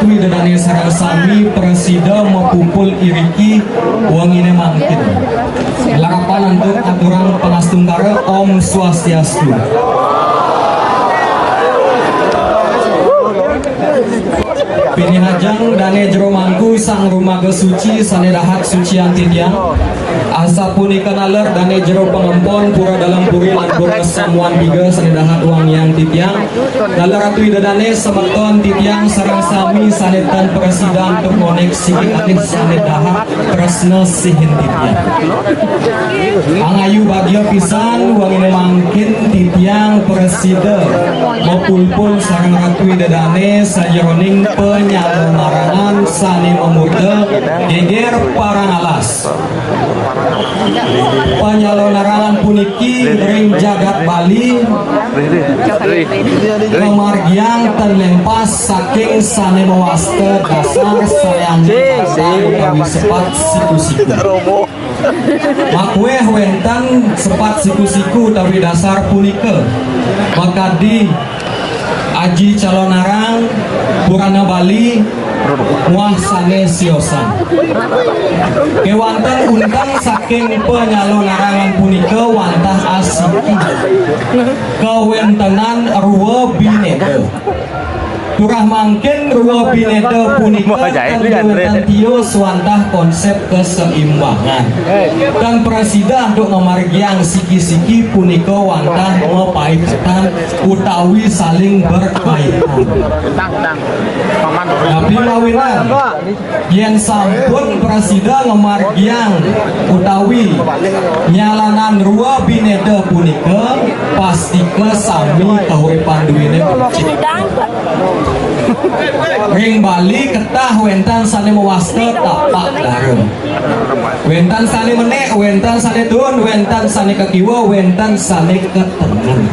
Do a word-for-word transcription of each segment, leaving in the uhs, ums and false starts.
Ida dane sareng sami prasida mapupul iriki wengine mangkin. Larapan antuk aturang pangastungkara, Om Swastiastu. Pinihajeng dane jero mangku sang rumaga suci sane dahat sucian titiang. Asapunika naler dane jero pangempon pura Dalem Puri lan pura Samuan Tiga sane dahat wangiang titiang. Dalar Ratu Ida Dane semeton titiang sareng sami sane tan prasida antuk ngonek siki kalih sane dahat tresna sihin titiang. Angayu bagia pisan wengine mangkin titiang prasida mapulpul sareng Ratu Ida Dane sajeroning panyalonarangan sane mamurda geger parang alas. Panyalonarangan puniki ring jagat Bali kamargiang tan lempas saking sane mawasta dasar sane anggen utawi sepat siku-siku. Makueh wenten sepat siku-siku utawi dasar punika makadi Aji Calonarang, Purana Bali, muah sane siosan. Kewanten unteng saking panyalonarangan punika wantah asiki kawentenan rua bineda. Turah mangkin rua bineda punika tan kawentenan tios wantah konsep keseimbangan. Tan prasida antuk ngamargiang siki-siki punika wantah mapaitan utawi saling berkaitan. Tapi mawinan, yen sampun prasida ngamargiang utawi nyalanan rua bineda punika, pastika sami kauripan duene becik. Ring Bali ketah wenten sane mawasta tapak dara. Wenten sane menek, wenten sane duun, wenten sane kakiwa, wenten sane katengen.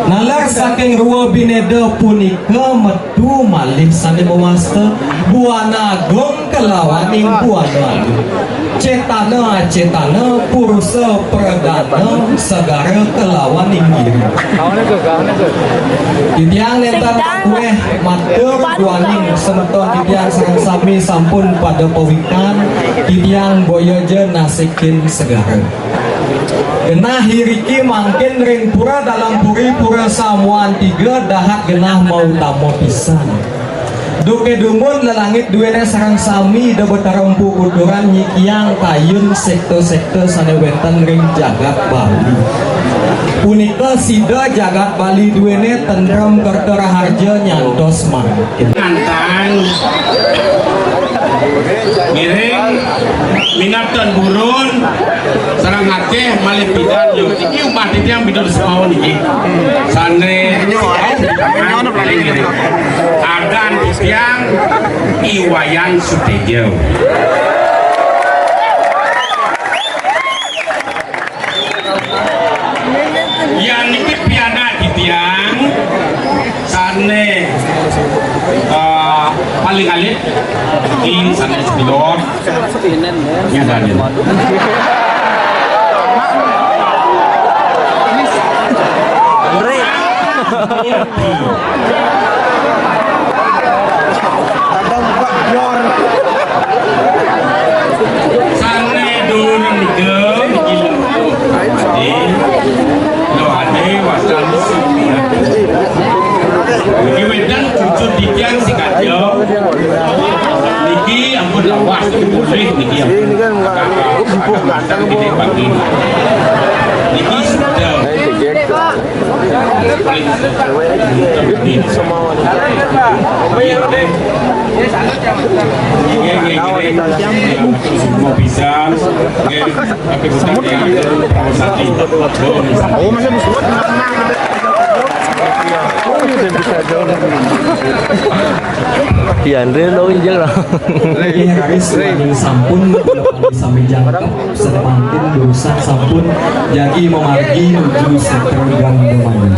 Naler saking rua bineda punika metu malih sane mawasta Buana Agung kalawaning Buana Agung. Cetana acetana, purusa pradana, segara kalawaning giri. Titiang nenten kueh matur duaning semeton titiang sareng sami sampun pada pawikan, titiang boya ja nasikin segara. Genah iriki mangkin ring Pura Dalem Puri, Pura Samuan Tiga, dahat genah mautama pisan. Duke dumun lelangit duene sareng sami Ida Betara Empu Kuturan nyikiang kayun sekta-sekta sane wenten ring jagat Bali. Punika sida jagat Bali duene tentrem kerta raharja nyantos mangkin. Nantang. Ngiring minab tan burun sareng Aceh malih pidan yo. Iki umat titiang pidan semaun iki. Sane adan titiang I Wayan Suteja. Yang niki pianak titiang sane, eh, paling alit di sane sedulur. Ya, sane. Andre. Kadang buka pior. Sane dulur nika niki lho. Ade, lho ade, wastan. Niki wénten cucu titiang sing kadya. Niki ampun lawas, niki mulih, niki ampun. Ini kan nggak empuk ganteng, Bu. Niki sudah. Iya, Andre lo injil lah. Nggih, raris sampun, sami jangkep. Sané mangkin durusang sampun jagi mamargi nuju sétra Gandamaya.